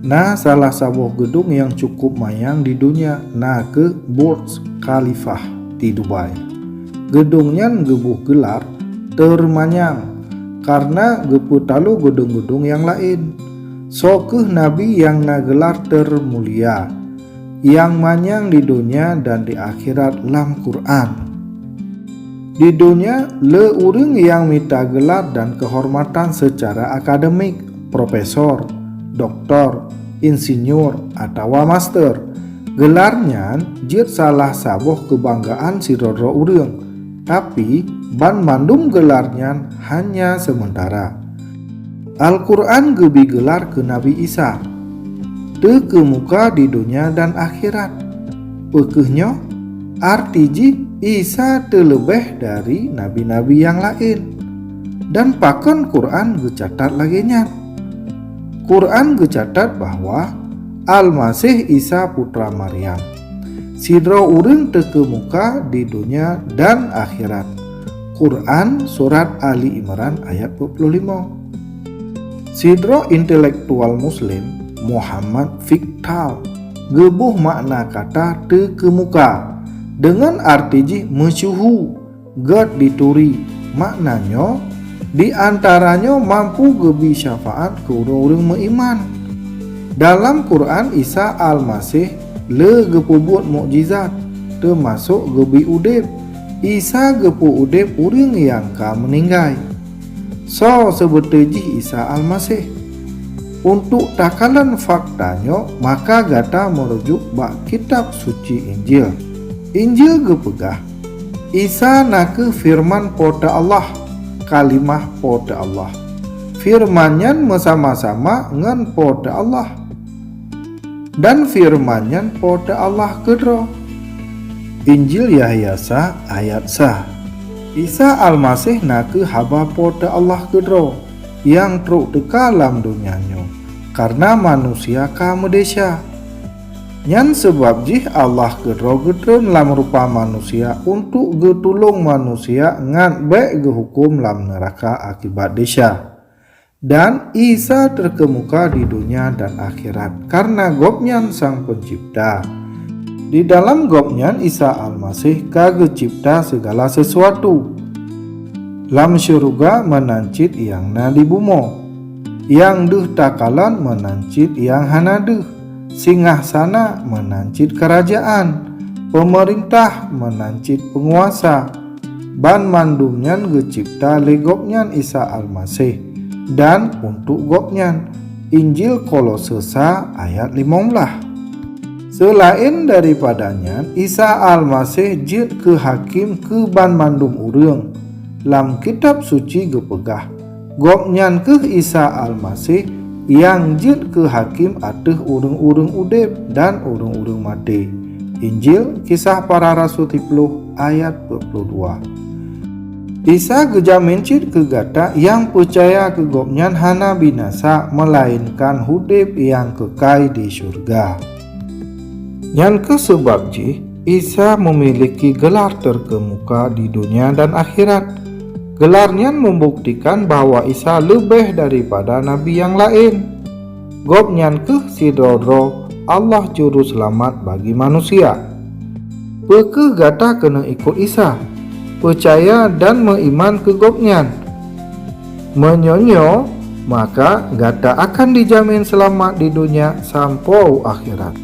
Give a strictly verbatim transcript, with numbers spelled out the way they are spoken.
Na salah saboh geudong nyang cukup manyang di donya, na kheueh Burj Khalifah di Dubai. Geudong nyan geuboh geular Teurmanyang kareuna geupeutaloe geudong-geudong nyang laén. Soe kheueh nabi nyang na geular teurmulia, nyang manyang di donya dan di akhirat lam Quran. Di donya, le ureuëng nyang mita geular dan keuhormatan seucara akademik, profesor, doktor, insinyur, atawa master. Geular nyan jeuet salah saboh keubanggaan sidroe-droe ureuëng, tapi banmandum geular nyan hanya seumeuntara. Al-Quran geubri geular keu Nabi Isa, teukeumuka di donya dan akhirat. Peu kheueh nyoe? Arti jih Isa teuleubeh dari nabi-nabi nyang laén. Dan pakon Quran geucatat lagée nyan? Quran geucatat bahwa Almaseh Isa putra Maryam, sidroe ureuëng teukeumuka di donya dan akhirat. Quran surat Ali Imran ayat empat puluh lima. Sidroe intelektual Muslim, Muhammad Fiktal, geuboh makna kata teukeumuka deungon arti jih meusyuhu, gét dituri. Makna nyoe, di antara nyoe mampu geubri syafaat keu ureuëng-ureuëng meuiman. Dalam Quran, Isa Almaseh le geupeubuet mukjizat, teumasok geubri udeb. Isa geupeu udeb ureuëng nyang ka meuninggai. Soe seubeutôi jih Isa Almaseh? Untuk takalon fakta nyoe, maka gata meurujuk bak Kitab Suci Injil. Injil geupeugah, Isa na kheueh feureuman Po teu Allah, kalimah Po teu Allah. Feureuman nyan meusama-sama ngon Po teu Allah. Dan feureuman nyan Po teu Allah keudroe. Injil Yahya sa ayat sa. Isa Almaseh na kheueh haba Po teu Allah keudroe nyang trok teuka lam donya nyoe, kareuna manusia ka meudesya. Nyan sabab jih Allah keudroe geutreun lam rupa manusia untuk geutulông manusia ngat bék geuhuköm lam neuraka akibat desya. Dan Isa teukeumuka di donya dan akhirat, kareuna Gobnyan Sang Peuncipta. Di dalam Gobnyan Isa Almaseh ka geucipta sigala sisuatu, lam syeuruga meunan cit nyang na di bumoe. Nyang deuh takalon meunan cit nyang hana deuh, singhasana meunan cit keurajeuen, peumeurintah meunan cit peunguasa. Banmandum nyan geucipta lé Gobnyan Isa Almaseh dan untuk Gobnyan. Injil Kolose sa ayat limong blaih. Seulaén daripada nyan, Isa Almaseh jeuet keu hakém keu banmandum ureuëng. Lam Kitab Suci geupeugah, Gobnyan kheueh Isa Almaseh nyang jeuet keu hakém ateueh ureuëng-ureuëng udeb dan ureuëng-ureuëng maté. Injil Kisah Para Rasul siplôh ayat dua puluh dua. Isa geujamin cit keu gata nyang peucaya keu Gobnyan hana binasa, meulaénkan udeb nyang keukai di syeuruga. Nyan kheueh sabab jih Isa meumiliki geular teukeumuka di donya dan akhirat. Geular nyan meubuktikan bahwa Isa leubeh daripada nabi nyang laén. Gobnyan kheueh sidroe-droe Allah Juruseulamat bagi manusia. Peu kheueh gata keuneuk ikot Isa, peucaya dan meuiman keu Gobnyan? Meunyoe nyoe, maka gata akan jijamin seulamat di donya sampoe u akhirat.